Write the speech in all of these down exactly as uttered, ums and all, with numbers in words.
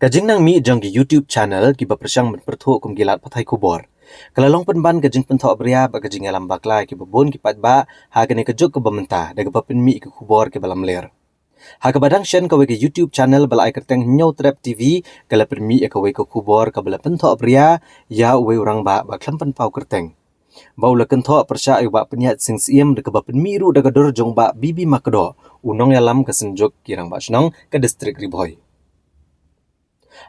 Ka jingnang mih jong ki YouTube channel kiba pyrshang ban pyrthuh kum ki lad pathai khubor ka la long pynban ka jingpynthohbria bad ka jingïalam bakla ïa kiba bun ki paidbah ha kane ka juk kaba mynta da kaba pynmih ïa ki khubor kiba lamler. Ha kaba dang shen, kawei ka YouTube channel ba la ai kyrteng Hynñiewtrep TV ka la pynmih ïa kawei ka khubor kaba la pynthohbria ïa uwei u rangbah ba khlem pynpaw kyrteng, ba u la kynthoh pyrshah ïa u Bah Pynïaid Sing Syiem da kaba pynmih ruh da ka dur jong u Bah B B Makdoh, u nongïalam ka Synjuk ki Rangbah Shnong ka District Ri Bhoi.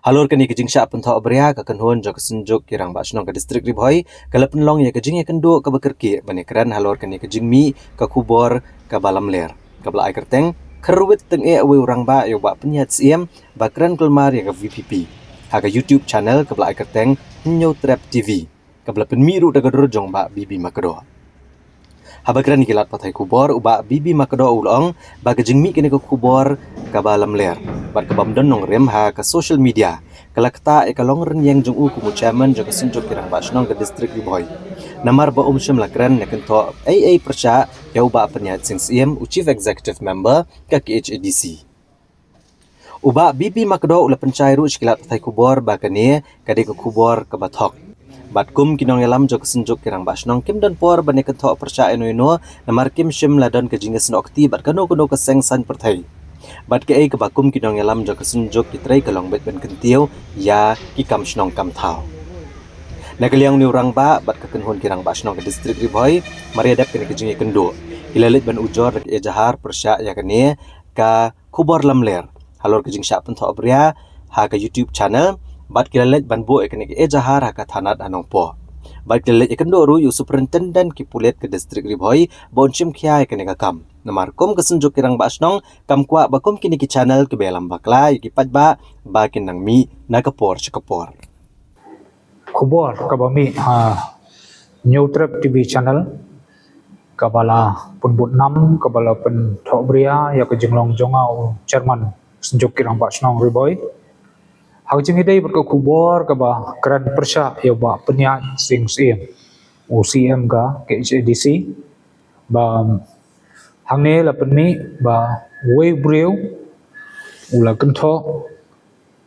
Halor kane ka jingshah pynthohbria, ka kynhun jong ka Synjuk ki Rangbah Shnong ka District Ri Bhoi ka la pynlong ïa ka jingïakynduh kaba kyrkieh ban ïakren halor kane ka jingmih ka khubor kaba lamler, kaba la ai kyrteng Kyrwit Tyngeh Uwei u Rangbah ïa u Bah Pynïaid Syiem ba kren kulmar ïa ka VPP, ha ka YouTube channel kaba la ai kyrteng Hynñiewtrep TV, kaba la pynmih ruh da ka dur jong u Bah B B Makdoh. Haba kren ïa ki lad pathai khubor, u Bah B B Makdoh u la ong ba ka jingmih kane ka khubor kaba lamler bad kabym don nongrim ha ka social media ka la ktah ïa ka longrynïeng jong u kum u chairman jong ka Synjuk ki Rangbah Shnong ka District Ri Bhoi, namar ba um shym la kren ne kynthoh ei ei pyrshah ïa u Bah Pynïaid Sing Syiem, u Chief Executive Member ka KHADC. U Bah B B Makdoh u la pynshai ruh sha ki lad pathai khubor ba kane ka dei ka khubor kaba thok, bad kum ki nongïalam jong ka Synjuk ki Rangbah Shnong kim don por ban ïakynthoh pyrshah ïano ïano, namar kim shym la don ka jingïasnoh kti bad kano kano ka seng saiñ pyrthei. Bad kaei kaba kum ki nongïalam jong ka Synjuk ki trei ka long beit ban kyntiew ïa ki kam shnong kam thaw. Na ka liang une u rangbah bad ka kynhun ki Rangbah Shnong ka District Ri Bhoi, mar ïa dep kane ka jingïakynduh, ki la leit ban ujor da ka ejahar pyrshah ïa kane ka khubor lamler halor ka jingshah pynthohbria ha ka YouTube channel, bad ki la leit ban buh ïa kane ka ejahar ha ka thanat ha Nongpoh. Bad ki la leit ïakynduh ruh ïa u Superintendent ki pulit ka District Ri Bhoi ba un shim khia ïa kane ka kam, namar kum ka Synjuk ki Rangbah Shnong kam kwah ba kum kine ki channel kiba ïalam bakla ïa ki paidbah ba kin nang mih na ka por sha ka por. Khubor kaba mih ha Hynñiewtrep TV channel kaba la pynbud nam, kaba la pynthohbria ïa ka jinglong jong nga, u Chairman Synjuk ki Rangbah Shnong Ri Bhoi, ha ka jingïadei bad ka khubor kaba kren pyrshah ïa u Bah Pynïaid Sing Syiem, u CEM ka KHADC, ba hangne la pynmih ba uwei u briew u la kynthoh,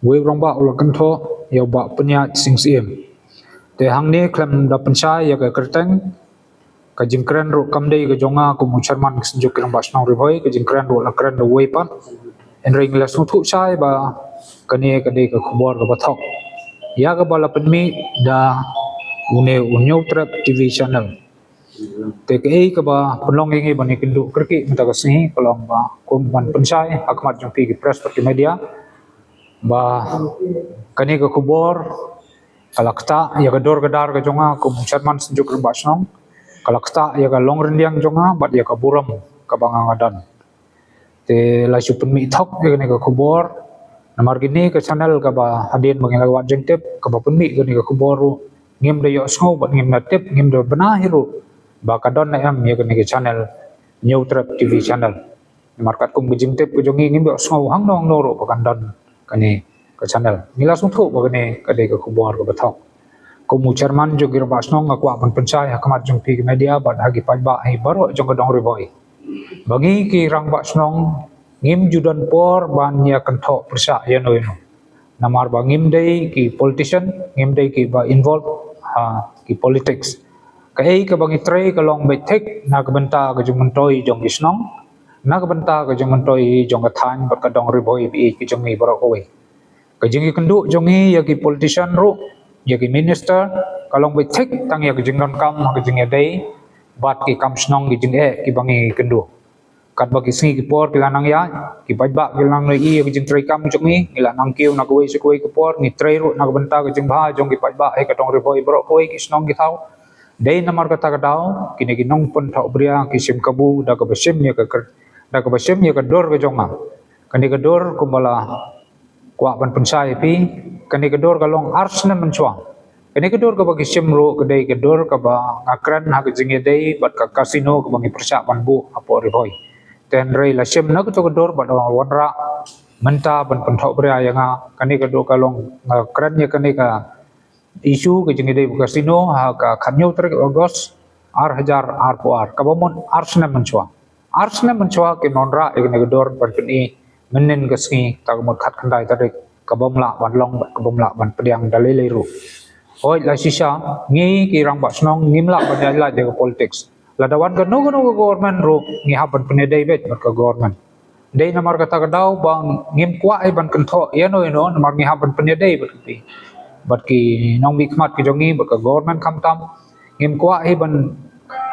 uwei u rangbah u la kynthoh ïa u Bah Pynïaid Sing Syiem. Te hangne khlem da pynshai ïa ka kyrteng, ka jingkren ruh kam dei ka jong nga kum u Chairman ka Synjuk ki Rangbah Shnong Ri Bhoi, ka jingkren ruh la kren da uwei pat. Hynrei ngi la sngewthuh shai ba kane ka dei ka khubor kaba thok, ïa kaba la pynmih da une u Hynñiewtrep TV channel. Te kaei kaba pynlong ïa ngi ban ïakynduh kyrkieh mynta ka sngi ka long ba kum ban pynshai ha khmat jong phi ki press bad ki media ba kane ka khubor ka la ktah ïa ka dur ka dar ka jong nga kum u Chairman Synjuk Rangbah Shnong, ka la ktah ïa ka longrynïeng jong nga bad ïa ka burom kaba nga nga don. Te la shu pynmih thok ïa kane ka khubor, namar kine ka channel kaba hadien ba ngi la wad jingtip, kaba pynmih kane ka khubor ruh ngim da ïohsngew bad ngim da tip, ngim da bna hi ruh ba ka don ne em ïa kane ka channel, Hynñiewtrep TV channel. Namar katkum ka jingtip ka jong ngi, ngim ïohsngew hangno hangno ruh ba kan don kane ka channel. Ngi la sngewthuh ba kane ka dei ka khubor kaba thok. Kum u Chairman jong ki Rangbah Shnong, nga kwah ban pynshai ha khmat jong phi ki media bad ha ki paidbah hi baroh jong ka dong Ri Bhoi ba ngi ki Rangbah Shnong ngim ju don por ban ïakynthoh pyrshah ïano ïano, namar ba ngim dei ki politician, ngim dei kiba involve ha ki politics. Kaei kaba ngi trei ka long beit thik na ka bynta ka jingmyntoi jong ki shnong, na ka bynta ka jingmyntoi jong ka thaiñ bad ka dong Ri Bhoi ba ïeit ka jong ngi baroh kawei. Ka jingïakynduh jong ngi ïa ki politician ruh, ïa ki minister, ka long beit thik tang ïa ka jingdonkam ha ka jingïadei bad ki kam shnong, ki jingeh kiba ngi ïakynduh. Katba ki sngi ki por ki la nang ïaid, ki paidbah ki la nang ïohi ïa ka jingtrei kam jong ngi, ngi la nang kiew na kawei sha kawei ka por, ngi trei ruh na ka bynta ka jingbha jong ki paidbah ha ka dong Ri Bhoi baroh kawei, ki shnong ki thaw. Dei namar kata ka daw kine ki nongpynthohbria ki shim kabu da kaba shim ïa ka kyr-, da kaba shim ïa ka dur ka jong nga. Kane ka dur kumba la kwah ban pynshai ïa phi, kane ka dur ka long ar snem mynshuwa. Kane ka dur kaba ki shim ruh ka dei ka dur kaba nga kren ha ka jingïadei bad ka casino kaba ngi pyrshah ban buh hapoh Ri Bhoi. Te hynrei la shim na kato ka dur bad la wanrah mynta ban pynthohbria ïa nga. Kane ka dur ka long, nga kren ïa kane ka issue ka jingïadei bad ka casino ha ka khathynñiew tarik August ar hajar arphew ar, kaba mut ar snem mynshuwa. Ar snem mynshuwa kim wanrah ïa kane ka dur ban pyni mynnin ka sngi, kata ka mut khatkhyndai tarik ka bym lah ban long bad ka bym lah ban pdiang da lei lei ruh. Hooid, la shisha ngi ki rangbah shnong ngim lah ban ïaid lait ïa ka politics. Lada wan kano kano ka government ruh ngi hap ban pynïadei beit bad ka government. Dei namar kata ka daw ba ngim kwah hi ban kynthoh ïano ïano namar ngi hap ban pynïadei bad ki, bad ki nongmihkhmat ki jong ngi, bad ka government khamtam. Ngim kwah hi ban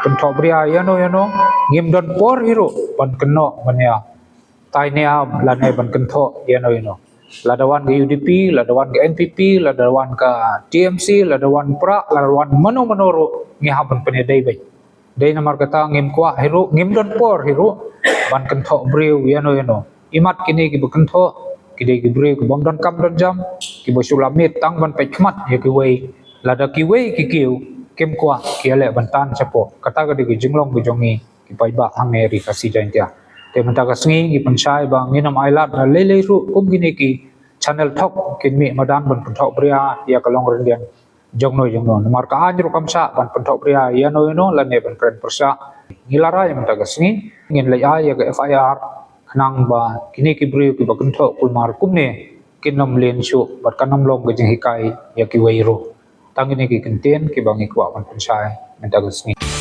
kynthoh bria ïano ïano, ngim don por hi ruh ban kynnoh ban ïa tai niam lane ban kynthoh ïano ïano. Lada wan ka U D P, lada wan ka N P P, lada wan ka T M C, lada wan prah, lada wan mano mano ruh ngi hap ban pynïadei beit. Dei namar kata ngim kwah hi ruh, ngim don por hi ruh ban kynthoh briew ïano ïano. Imat kine kiba kynthoh ki dei ki briew ki bym don kam don jam, kiba shu la miet tang ban peit khmat ïa kiwei. Lada kiwei ki kiew, kim kwah ki ïaleh ban tan shapoh. Kata ka dei ka jinglong ka jong ngi ki paidbah hangne ri Khasi Jaiñtia. Te mynta ka sngi ngi pynshai ba ngin ym ailad da lei lei ruh kum kine ki channel thok kin mih madan ban pynthoh bria ïa ka longryndiang jongno jongno. Namar ka aiñ ruh kam shah ban pynthoh bria ïano ïano lane ban kren pyrshah. Ngi la rai mynta ka sngi ngin leit ai ïa ka F I R khnang ba kine ki briew kiba kynthoh kulmar kumne kin ym leh shuh bad kan ym long ka jinghikai ïa kiwei ruh. Tang kine ki kyntien kiba ngi kwah ban pynshai mynta ka sngi.